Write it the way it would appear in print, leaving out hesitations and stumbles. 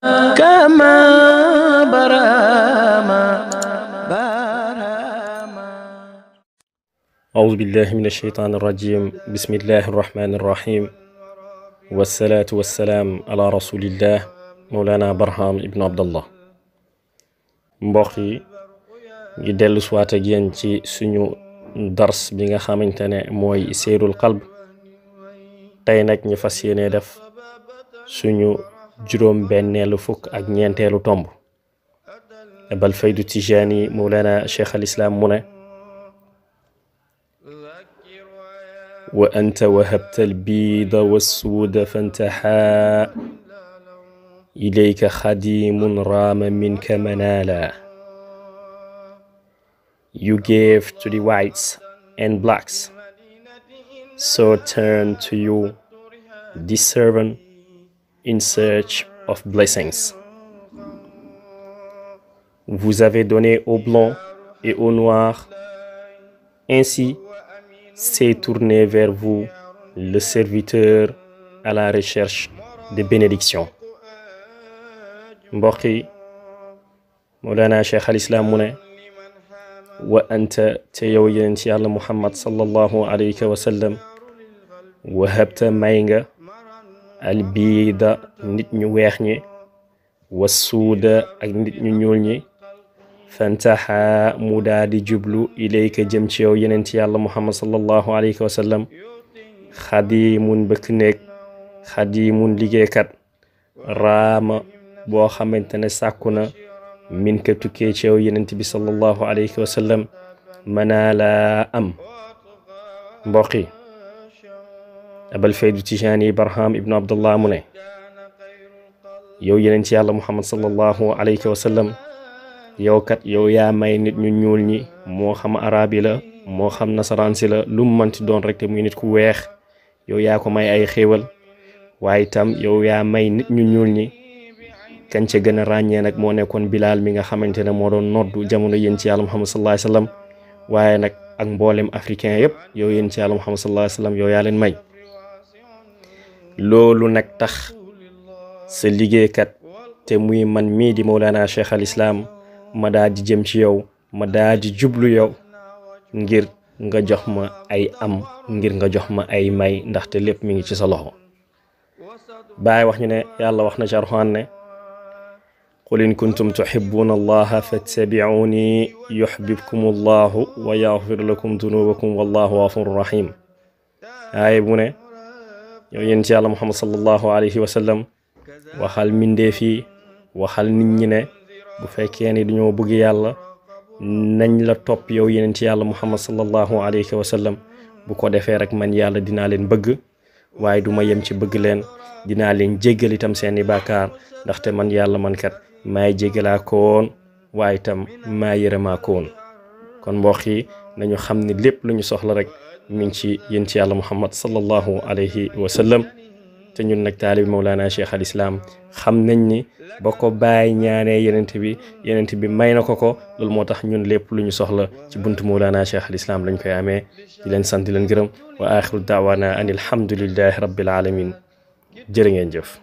كما براما براما. أعوذ بالله من الشيطان الرجيم. بسم الله الرحمن الرحيم، والصلاة والسلام على رسول الله مولانا برهام ابن عبد الله. mbokk yi ngi dellu siwaat ak yéen ci suñu dars bi nga xamante ne mooy seyrul qalb. tey nag ñu fas yéene def suñu juróom benneelu fukk ak ñeenteelu tomb. bal faydu tijaani mawlana cheikh al islam mu ne wa anta wahabta al biida wassuuda fantahaa ilayka xadimun raama minka manaala. You gave to the whites and blacks, so turn to you, the servant in search of blessings. Vous avez donné aux blancs et aux noirs, ainsi s'est tourné vers vous le serviteur à la recherche de bénédictions. mbokk yi Mawlana Cheikh al Islam mu ne wa anta te yow yeneen ci yàlla Muhammad sallallahu alayhi wa sallam wahabta may nga albiida nit ñu weex ñi wassuuda ak nit ñu ñuul ñi fantaha mu daa di jublu ilayka jëm ci yow yeneen ci yàlla Muhammad sallallahu alayhi wa sallam xadimun bëkk néeg xadimun liggéeykat raama boo xamante ne sàkku na min ka tukkee ci yow yenent bi sallallahu alayhi wa sallam mënaa laa am. mbokk yi abal faydu tijaani barham ibnu abdullah mu ne yow yenent ci yàlla muhammad sallallahu alayhi wa sallam yow kat yow yaa may nit ñu ñuul ñi moo xam arab yi la moo xam nasaraan si la lu mu mënti doon rek te muy nit ku weex yow yaa ko may ay xéewal waaye itam yow yaa may nit ñu ñuul ñi kan ca gën a ràññee nag moo nekkoon Bilaal mi nga xamante ne moo doon noddu jamono yéen ci yàlla Muhammad sallallahu alayhi wa sallam waaye nag ak mboolem africain yëpp yow yéen ci yàlla Muhammad sallallahu alayhi wa sallam yow yaa leen may. loolu nag tax sa liggéeykat te muy man mii di Mawlana Cheikh al Islam ma daa di jëm ci yow ma daa di jublu yow ngir nga jox ma ay am ngir nga jox ma ay may ndaxte lépp mi ngi ci sa loxo. Baay wax ñu ne yàlla wax na ci Alxuraan ne qul in kuntum tuhibbuna allaha fattabi'uni yuhbibkum allahu wa yaghfir lakum dunubakum wallahu ghafurur rahim. aaye bu ne yow yéen ci yàlla Muhammad sallallahu alayhi wa sallam waxal mbindeef yi waxal nit ñi ne bu fekkee ni dañoo bëgg yàlla nañ la topp yow yéen ci yàlla Muhammad sallallahu alayhi wa sallam bu ko defee rek man yàlla dinaa leen bëgg waaye duma yem ci bëgg leen dinaa leen jéggal itam seeni bàkkaar ndaxte man yàlla man kat maay jéggalaa koon waaye itam maa yërëmaa koon. kon mbokk yi nañu xam ne lépp lu ñu soxla rek mi ngi ci yéen ci yàlla Muhammad sallallahu alayhi wa sallam. te ñun nag taalibi Mawlana Cheikh al Islam xam nañ ni ba ko bàyyi ñaanee yenent bi may na ko loolu moo tax ñun lépp lu ñu soxla ci buntu Mawlana Cheikh al Islam lañ koy amee. di leen sant di leen gërëm wa axiru daawaana an alhamdulillahi rabbil alamin. jërë ngeen jëf.